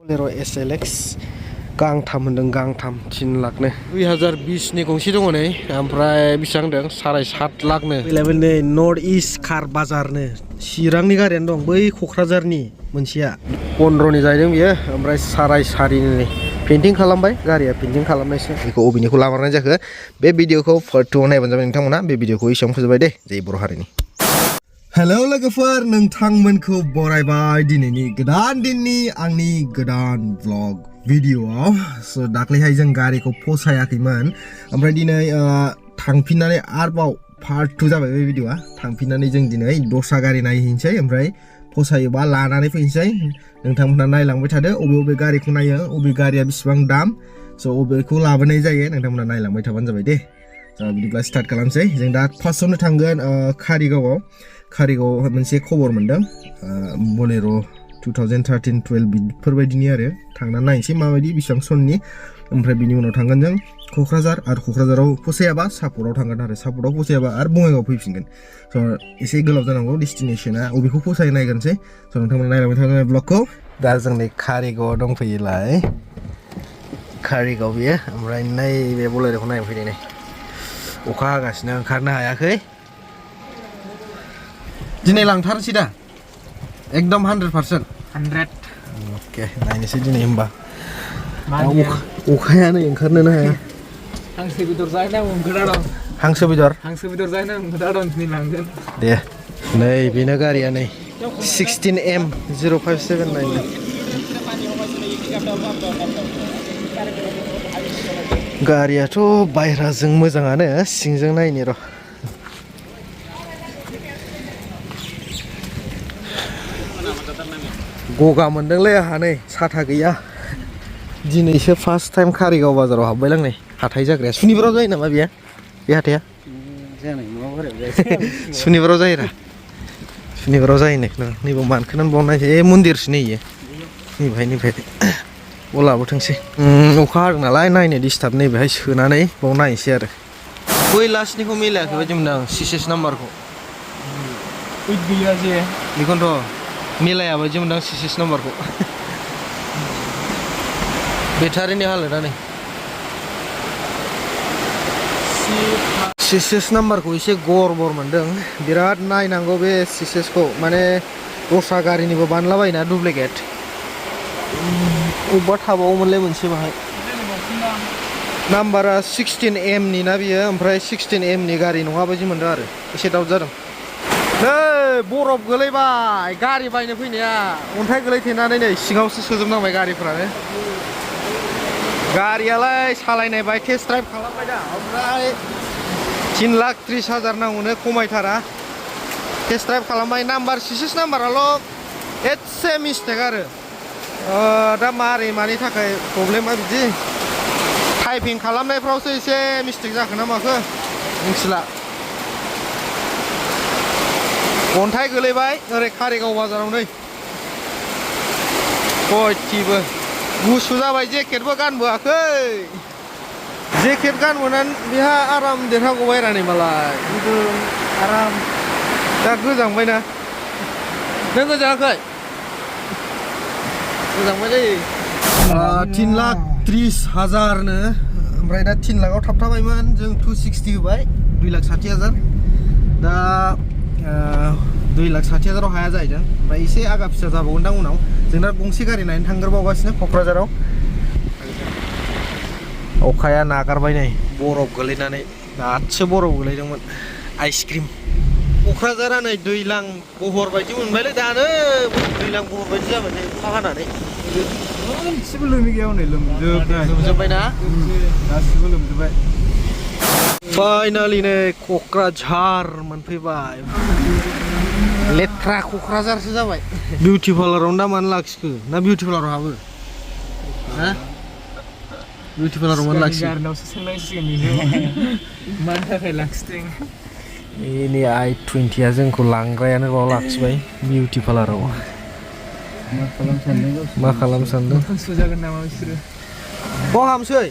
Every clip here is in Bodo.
Bolero SLX गांथाम होनदों गांथाम 3 लाखनो 2020 नि गंसे दङ नै ओमफ्राय बेसेबां होनदों 7.5 लाखनो फैलायबाय नै नर्थ इस्ट कार बाजारनो चिरांनि गारियानो दं बै क'क्राझारनि मोनसेया 15 नि जाहैदों बियो ओमफ्राय 4.5 नि पेन्टिं खालामबाय गारिया पेन्टिं खालामनायसो बेखौ अबेनिखौ लामारनाय जाखो बे भिडिअखौ पार्ट 2 नायबानो जाबाय नोंथांमोना बे भिडिअखौ एसेयावनो फोजोबबाय दे जै बर' हारिनि हेलौ लोगोफोर नोंथांमोनखौ बरायबाय दिनैनि गोदान दिननि आंनि गोदान व्लग भिडिअआव स' दाख्लैहाय जों गारिखौ फसायाखैमोन ओमफ्राय दिनै थांफिननानै आरोबाव पार्ट 2 जाबाय बे भिडिअआ थांफिननानै जों दिनै दस्रा गारि नायहैनोसै ओमफ्राय फसायोबा लानानै फैनोसै नोंथांमोना नायलांबाय थादो अबे गारिखौ नायो अबे गारिया बेसेबां दाम स' अबेखौ लाबोनाय जायो नोंथांमोना नायलांबाय थाबानो जाबाय दे स' बिदिब्ला स्टार्ट खालामसै जों दा फार्स्टआवनो थांगोन कारिगावआव मोनसे खबर मोनदों Bolero 2013-12 बेफोरबायदिनि आरो थांनानै नायनोसै माबायदि बेसेबां सननि ओमफ्राय बिनि उनाव थांगोन जों क'क्राझार आरो क'क्राझाराव फसायाबा सापर्टआव थांगोन आरो सापर्टआव फसायाबा आरो बङाइगाव फैफिनगोन स' एसे गोलाव जानांगौ डेस्टिनेसना अबेखौ फसायो नायगोनसै स' नोंथांमोना नायलांबाय थागोन ब्लगखौ दा जों नै कारिगावआव दंफैयोलाय कारिगाव बियो ओमफ्राय नैबे Boleroखौ नायनो फैदों नै अखा हागासिनो ओंखारनो हायाखै दिनै लांथारसै दा एकदम 100% 100 अके नायनोसै दिनै होमबा अखायानो ओंखारनोनो हाया हांसो बेदर जाहैना ओंखारा दं हांसो बेदर जाहैना ओंखारा दं दिनै लांगोन दे नै बेनो गारिया नै 16M 0579 गारियाथ' बायह्राजों मोजाङानो सिंजों नायनि र' गगा मोनदोंलै आंहा नै साथा गैया दिनैसो फार्स्ट टाइम कारिगाव बाजाराव हाबबायलांनै हाथाय जाग्राया सुनिबाराव जायो नामा बेयो बे हाथाया सुनिबाराव जायोरा सुनिबाराव जायो नैबाव मानखोनानै बावनायसै मन्दिरसो नै इयो नैबेहाय बाव लाबोथोंसै अखा हादों नालाय नायनो डिस्टार्ब नैबेहाय सोनानै बाव नायनोसै आरो बै लास्टनिखौ मिलायाखै बायदि मोनदों आं CCS नाम्बारखौ गैया जे बेखौनोथ' मिलाया बायदि मोनदां CCS नाम्बारखौ बेटारिनि हालोदा नै CCS नाम्बारखौ एसे गरबर मोनदों बिराद नायनांगौ बे CCSखौ माने दस्रा गारिनिबो बानलाबायोना डुप्लिकेट अबेबा थाबावोमोनलाय मोनसे बाहाय नाम्बारा 16M नि ना बियो ओमफ्राय 16M नि गारि नङा बायदि मोनदों आरो एसे दाउट जादों नै बरफ गोलैबाय गारि बायनो फैनाया अन्थाइ गोलैथेनानै नै सिङावसो सोजोबनांबाय गारिफ्रानो गारियालाय सालायनायबाय टेस्ट ड्राइभ खालामबाय दा ओमफ्राय 3,30,000 नांगौनो खमायथारा टेस्ट ड्राइभ खालामबाय नाम्बार CCS नाम्बाराल' एसे मिस्टेक आरो दा मानि थाखाय प्रब्लेमा बिदि टाइपिं खालामनायफ्रावसो एसे मिस्टेक जाखो ना माखो मिथिला अन्थाइ गोलैबाय ओरै कारिगाव बाजाराव नै गयथिबो गुसु जाबाय जेकेटबो गानबोआखै जेकेट गानबोनानै बेहा आराम देरहागौबाय रानि मालाय खिन्थु आराम दा गोजांबायना नों गोजाङाखै गोजांबाय दै 3,30,000 नो ओमफ्राय दा 3 लाखआव थाबथाबायमोन जों 260 होबाय 2,60,000 दा 2,60,000 हाया जाहैदों ओमफ्राय एसे आगा फिसा जाबावगोनदां उनाव जों दा गंसे गारि नायनो थांग्रोबावगासिनो क'क्राझाराव अखाया नागारबाय नै बरफ गोलैनानै दासो बरफ गोलैदोंमोन आइसक्रिम क'क्राझारा नै दैलां बहर बायदि मोनबायलै दानो दैलां बहर बायदि जाबाय नै अखा हानानै गासिबो लोमि गैया हनै लोमजोबबायना गासिबो लोमजोबबाय फाइनालि नै क'क्राझार मोनफैबाय लेथ्रा क'क्राझारसो जाबाय बिउटि पार्लारावनो दा मानो लाखिखो ना बिउटि पार्लाराव हाबो हा बिउटि पार्लाराव मानो लाखियो गारनावसो सोंनांसिगोन बेखौ मानि थाखाय लाखिदों नै i20आ जोंखौ लांग्रायानो बाव लाखिबाय बिउटि पार्लाराव मा खालाम सानदों सुजागोन नामा बिसोरो बाव हाबसै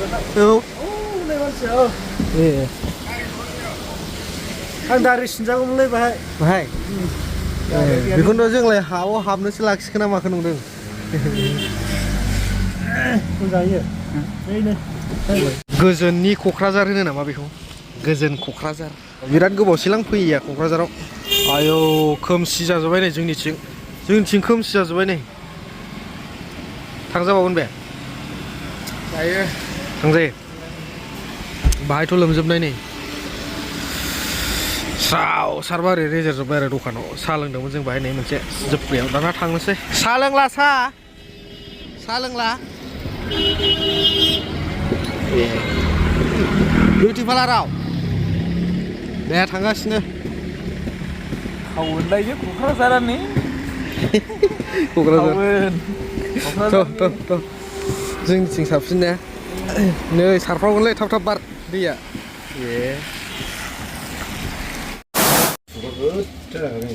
औ नै मानसिया ए आं दारि सिनजागौमोनलै बाहाय बेखौनोथ' जोंलाय हायाव हाबनोसो लाखिखो ना माखो नंदों गोजोननि क'क्राझार होनो नामा बेखौ गोजोन क'क्राझार बिराद गोबावसैलां फैया क'क्राझाराव आयौ खोमसि जाजोब्बाय नै जोंनिथिं खोमसि जाजोब्बाय नै थांजाबावगोन बे जायो थांजायो बाहायथ' लोमजोबनाय नै स्राव सारबा ओरै रेजेर जोब्बाय आरो दखानाव साहा लोंदोंमोन जों बाहाय नै मोनसे जोबनायाव दाना थांनोसै साहा लोंला साहा लोंला बिउटि पार्लाराव दे थांगासिनो टाउनलायनो क'क्राझारानो क'क्राझार जोंनिथिं साबसिन ने नै सारफ्रावगोनलै थाब थाब बार दैया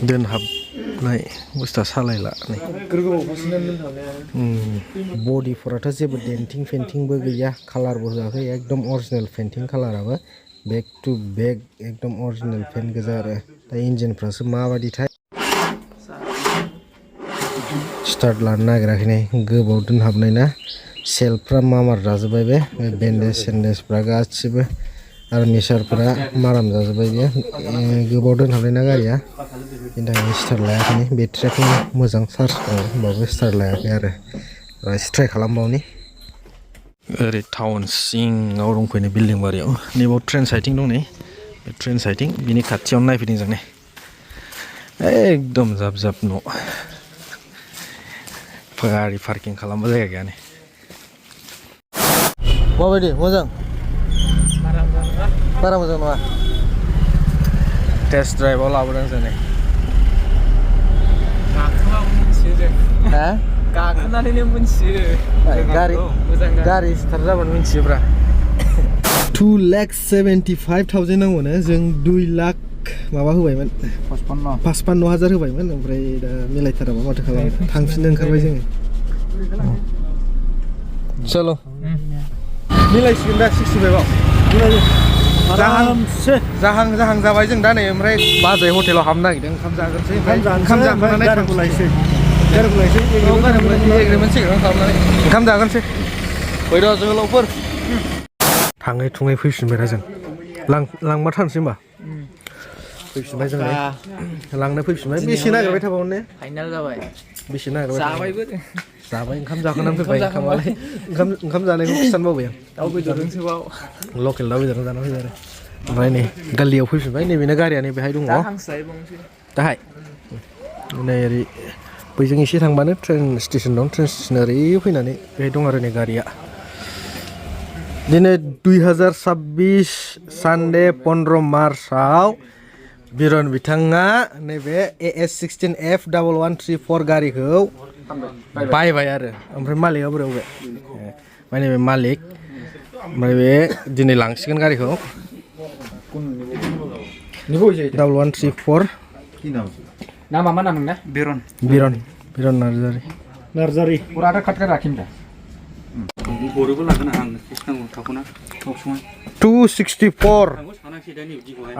दोनहाबनाय बुस्थुआ सालायला नै बडिफोराथ' जेबो डेन्टिं पेन्टिंबो गैया कालारबो होआखै एकदम अरिजिनेल पेन्टिं कालाराबो बेक टु बेक एकदम अरिजिनेल पेन्ट गोजा आरो दा इन्जिनफ्रासो माबायदिथाय स्टार्ट लानो नागिराखै नै गोबाव दोनहाबनाय ना सेल्फफ्रा मार जाजोब्बाय बे बेन्डेज सेन्डेजफ्रा गासिबो आर्मिसारफ्रा माराम जाजोब्बाय बेयो गोबाव दोनहाबनाय ना गारिया बेनि थाखायनो स्टार्ट लायाखै बेटारियाथ' मोजां चार्ज दङ होमबाबो स्टार्ट लायाखै आरो एसे ट्राइ खालामबावनि ओरै टाउन सिङाव दंफैनो बिल्डिं बारियाव नैबाव ट्रेन साइटिं दं नै बे ट्रेन साइटिं बिनि खाथियावनो नायफैदों जों नै एकदम जाब जाब न' गारि पार्किं खालामबा जायगा गैया नै माबायदि मोजां बारा मोजां नङा टेस्ट ड्राइभआव लाबोदों जों नै गाखोनानैनो मोनथियो गारि स्टार्ट जाबानो मिथियोब्रा 2,75,000 नांगौनो जों 2 लाख माबा होबायमोन 55,000 होबायमोन ओमफ्राय दा मिलायथाराबा माथो खालामो थांफिननो ओंखारबाय जोङो चलो मिलायसिगोन दा 65आव जाहां जाबाय जों दा नै ओमफ्राय बाजै हटेलाव हाबनो नागिरदों ओंखाम जाग्रोसै ओंखाम जाखांनानै थांलायसै एग्रिमेन्ट सिग्रेमेन्ट खालामनानै ओंखाम जागोनसै फैद' जोहोलावफोर थाङै थुङै फैफिनबाय दा जों लांबा थांसै होमबा फैफिनबाय जों लांनो फैफिनबाय बेसे नागिरबाय थाबावनो ने फाइनाल जाबाय बेसे नागिरबाय जाबायबो जाबाय ओंखाम जाखांनानै फैबाय ओंखाम जानायखौ खिथानो बावबाय आं दाउ बेदरजोंसो बाव लकेल दाउ बेदरजों जाना फैबाय आरो ओमफ्राय नै गालियाव फैफिनबाय नैबेनो गारिया नै बेहाय दङ दाहाय नै ओरै बैजों एसे थांबानो ट्रेन स्टेसन दं ट्रेन स्टेसन ओरै फैनानै बेहाय दं आरो नै गारिया दिनै 2026 सानडे 15 मार्चआव बिरन बिथाङा नैबे AS16F1134 गारिखौ बायबाय आरो ओमफ्राय मालिकआ बोरै बबे माने बे मालिक ओमफ्राय बे दिनै लांसिगोन गारिखौ 1134 नामा मा नाम ना बिरन नार्जारि पुराटा खट कर राखिन बरोबो लागोन आं किसनांगौ थाखोना 264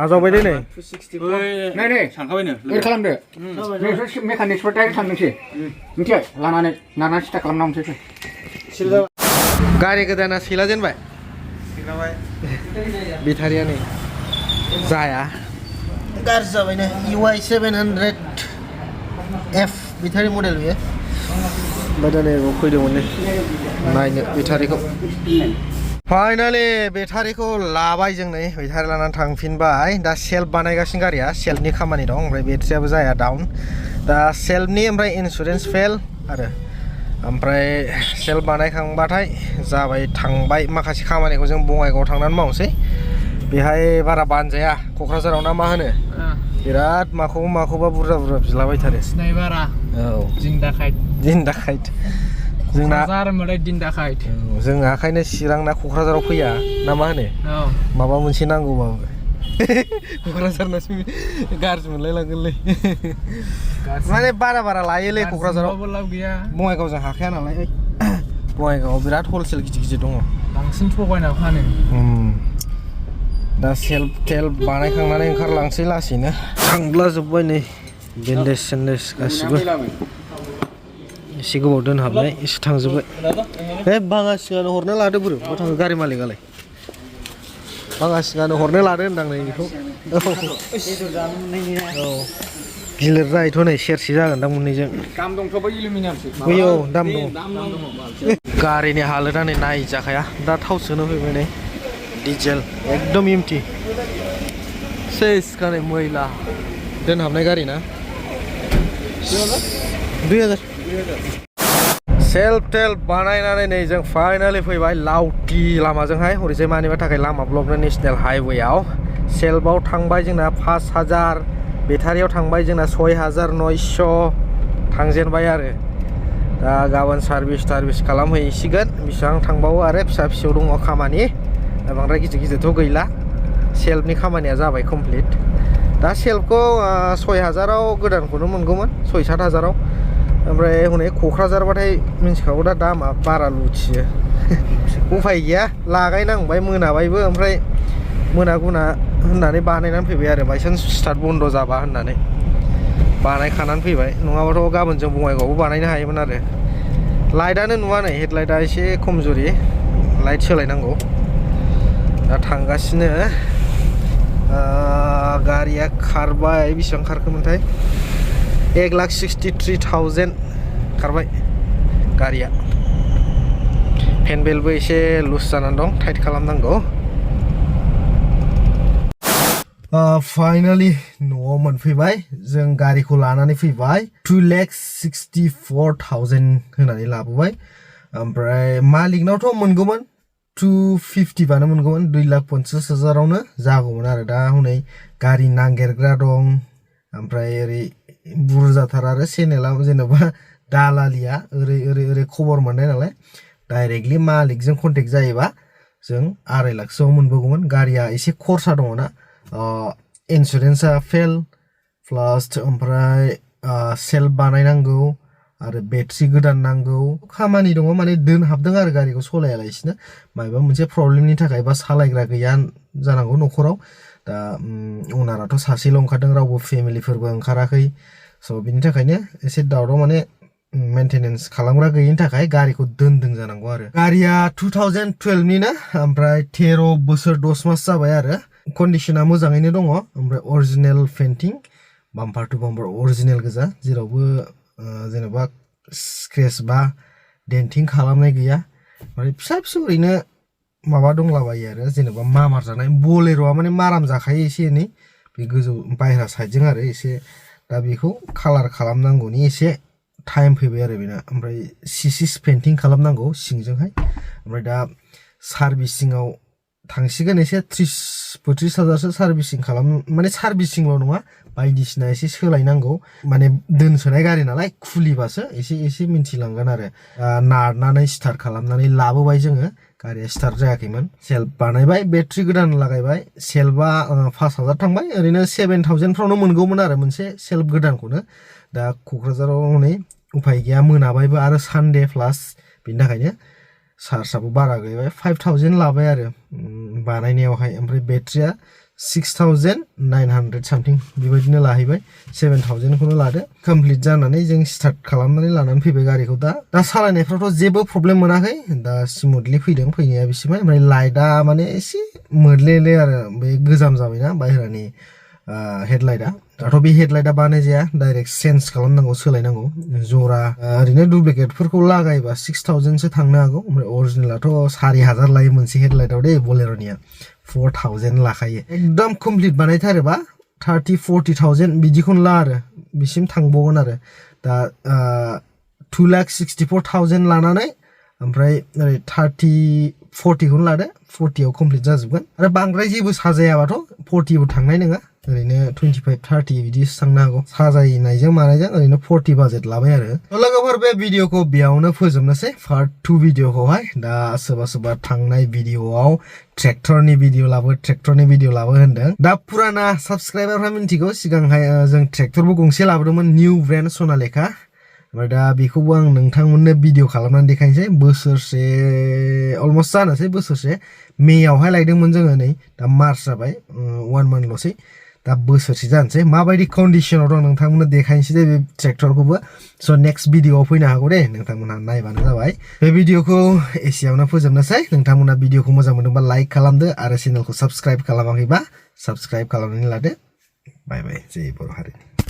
आजावबाय दे नै 264 नै सानखाबायनो एड खालामदो मेकानिक्सफोर डाइरेक्ट थांनोसै मिथिबाय लानानै नाना सिटा खालामनांसै गारि गोदाना सेला जेनबाय बेटारिया नै जाया गाज्रि जाबायनो UI 700F बेटारि मडेल बेयो ओमफ्राय दा नै फैदोंमोन नै नायनो बेटारिखौ फाइनालि बेटारिखौ लाबाय जों नै बेटारि लानानै थांफिनबाय दा सेल्फ बानायगासिनो गारिया सेल्फनि खामानि दं ओमफ्राय बेटारियाबो जाया डाउन दा सेल्फनि ओमफ्राय इन्सुरेन्स फेल आरो ओमफ्राय सेल्फ बानायखांबाथाय जाबाय थांबाय माखासे खामानिखौ जों बङाइगावआव थांनानै मावनोसै बेहाय बारा बानजाया क'क्राझाराव ना मा होनो बिराद माखौबा बुरजा बिलाबायथारो स्नाइबारा औ दिन दाखाइट जोंना जों आखायनो चिरां ना क'क्राझाराव फैया ना मा होनो माबा मोनसे नांगौबाबो क'क्राझारनासो गाज्रि मोनलायलांगोनलै माने बारा लायोलै क'क्राझाराव बङाइगावजों हाखाया नालाय बङाइगावआव बिराद हलसेल गिदिर दङ बांसिन थगायना फानो दा सेल्फ बानायखांनानै ओंखारलांसै लासैनो थांब्ला जोब्बाय नै बेन्डेज सेन्डेज गासिबो एसे गोबाव दोनहाबनाय एसे थांजोब्बाय बे बाङासिगानो हरनो लादो बोरो मा थाङो गारि मालिकआलाय बाङासिगानो हरनो लादो होनदां नै बेखौ औ गिलिर जायोथ' नै सेरसे जागोन दां मोननैजों दाम दंथ' बै एलुमिनियामसो बैयो दाम दं गारिनि हालोदा नै नायजाखाया दा थाव सोनो फैबाय नै डिजेल एकदम एमटि सेस गानै मैला दोनहाबनाय गारि ना 2000 सेल्फ टेल्प बानायनानै नै जों फाइनालि फैबाय लावथि लामाजोंहाय हरैजाय मानिबा थाखाय लामा ब्लकनो नेशनेल हाइवेआव सेल्फआव थांबाय जोंना 5000 बेटारियाव थांबाय जोंना 6900 थांजेनबाय आरो दा गाबोन सार्भिस खालामहैसिगोन बेसेबां थांबावो आरो फिसा फिसौ दङ खामानि बांद्राय गिदिरथ' गैला सेल्फनि खामानिया जाबाय कमप्लिट दा सेल्फखौ 6000आव गोदानखौनो मोनगौमोन 6-7 ओमफ्राय हनै क'क्राझारबाथाय मिन्थिखागौ दा दामा बारा लुथियो उफाय गैया लागायनांबाय मोनाबायबो ओमफ्राय मोना गुना होननानै बानायनानै फैबाय आरो बायसान्स स्टार्ट बन्द जाबा होननानै बानायखानानै फैबाय नङाबाथ' गाबोन जों बङाइगावआवबो बानायनो हायोमोन आरो लाइटआनो नुवा नै हेडलाइटआ एसे खमजुरि लाइट सोलायनांगौ दा थांगासिनो गारिया खारबाय बेसेबां खारखोमोनथाय 1,63,000 खारबाय गारिया हेन्डबेलबो एसे लुज जानानै दं टाइट खालामनांगौ फाइनालि न'आव मोनफैबाय जों गारिखौ लानानै फैबाय 2,64,000 होनानै लाबोबाय ओमफ्राय मालिकनावथ' मोनगौमोन 250 बानो मोनगौमोन 2,50,000आवनो जागौमोन आरो दा हनै गारि नागिरग्रा दं ओमफ्राय ओरै बुरजाथार आरो चेनेला जेनेबा दालालिया ओरै खबर मोननाय नालाय डाइरेक्टलि मालिकजों कन्टेक्ट जायोबा जों 2.5 लाखसोआव मोनबोगौमोन गारिया एसे खरसा दङना इन्सुरेन्सआ फेल प्लास ओमफ्राय सेल्फ बानायनांगौ आरो बेटारि गोदान नांगौ खामानि दङ माने दोनहाबदों आरो गारिखौ सलायालासिनो माबा मोनसे प्रब्लेमनि थाखाय बा सालायग्रा गैया जानांगौ न'खराव दा अनाराथ' सासेल' ओंखारदों रावबो फेमिलिफोरबो ओंखाराखै स' बिनि थाखायनो एसे दावराव माने मेन्टेनेन्स खालामग्रा गैयिनि थाखाय गारिखौ दोनदों जानांगौ आरो गारिया 2012 निनो ओमफ्राय 13 बोसोर 10 मास जाबाय आरो कन्डिशना मोजाङैनो दङ ओमफ्राय original painting bumper to bumper original गोजा जेरावबो जेनेबा स्क्रेच बा डेन्टिं खालामनाय गैया माने फिसा ओरैनो माबा दंलाबायो आरो जेनेबा मामार जानाय बलेर'आ माने माराम जाखायो एसे एनै बे गोजौ बायह्रा साइडजों आरो एसे दा बेखौ कालार खालामनांगौनि एसे टाइम फैबाय आरो बेना ओमफ्राय सिसिस पेन्टिं खालामनांगौ सिंजोंहाय ओमफ्राय दा सार्भिसिंआव थांसिगोन एसे 30-35,000सो सार्भिसिं खालाम माने सार्भिसिंल' नङा बायदिसिना एसे सोलायनांगौ माने दोनसोनाय गारि नालाय खुलिबासो एसे मिन्थिलांगोन आरो नारनानै स्टार्ट खालामनानै लाबोबाय जोङो गारिया स्टार्ट जायाखैमोन सेल्फ बानायबाय बेटारि गोदान लागायबाय सेल्फआ 5,000 थांबाय ओरैनो 7,000 फ्रावनो मोनगौमोन आरो मोनसे सेल्फ गोदानखौनो दा क'क्राझाराव हनै उफाय गैया मोनाबायबो आरो सानडे प्लास बिनि थाखायनो चार्जआबो बारा गैबाय 5,000 लाबाय आरो बानायनायावहाय ओमफ्राय बेटारिया 6,900 सामथिं बेबायदिनो लाहैबाय 7,000खौनो लादो कमप्लिट जानानै जों स्टार्ट खालामनानै लानानै फैबाय गारिखौ दा सालायनायफ्रावथ' जेबो प्रब्लेम मोनाखै दा स्मुथलि फैदों फैनाया बिसिबां ओमफ्राय लाइटआ माने एसे मोरले आरो बे गोजाम जाबायना बाहेरानि हेडलाइटआ दाथ' बे हेडलाइटआ बानायजाया डाइरेक्ट चेन्ज खालामनांगौ सोलायनांगौ जरा ओरैनो डुप्लिकेटफोरखौ लागायबा 6,000सो थांनो हागौ ओमफ्राय अरिजिनेलाथ' 4,000 लायो मोनसे हेडलाइटआव दे बलेर'निया 4,000 लाखायो एकदम कमप्लिट बानायथारोबा 30-40,000 बिदिखौनो ला आरो बिसिम थांबावगोन आरो दा 2,64,000 लानानै ओमफ्राय ओरै 30-40खौनो लादो 40आव कमप्लिट जाजोबगोन आरो बांद्राय जेबो साजायाबाथ' 40बो थांनाय नङा ओरैनो 25-30 बिदिसो थांनो हागौ साजायनायजों मानायजों ओरैनो 40 बाजेट लाबाय आरो लोगोफोर बे भिडिअखौ बेयावनो फोजोबनोसै पार्ट 2 भिडिअखौहाय दा सोरबा थांनाय भिडिअआव ट्रेक्टरनि भिडिअ लाबो होनदों दा पुराना साबस्क्राइबारफ्रा मिन्थिगौ सिगांहाय जों ट्रेक्टरबो गंसे लाबोदोंमोन निउ ब्रेन्ड सनालेखा ओमफ्राय दा बेखौबो आं नोंथांमोननो भिडिअ खालामनानै देखायनोसै बोसोरसे अलमस्ट जानोसै बोसोरसे मेयावहाय लायदोंमोन जोङो नै दा मार्च जाबाय 1 मान्थल'सै दा बोसोरसे जानोसै माबायदि कन्डिशनाव दं नोंथांमोननो देखायनोसै दे बे ट्रेक्टरखौबो स' नेक्स्ट भिडिअआव फैनो हागौ दे नोंथांमोनहा नायबानो जाबाय बे भिडिअखौ एसेयावनो फोजोबनोसै नोंथांमोनहा भिडिअखौ मोजां मोनदोंबा लाइक खालामदो आरो चेनेलखौ साबस्क्राइब खालामाखैबा साबस्क्राइब खालामनानै लादो बाय बाय जय बर' हारिनि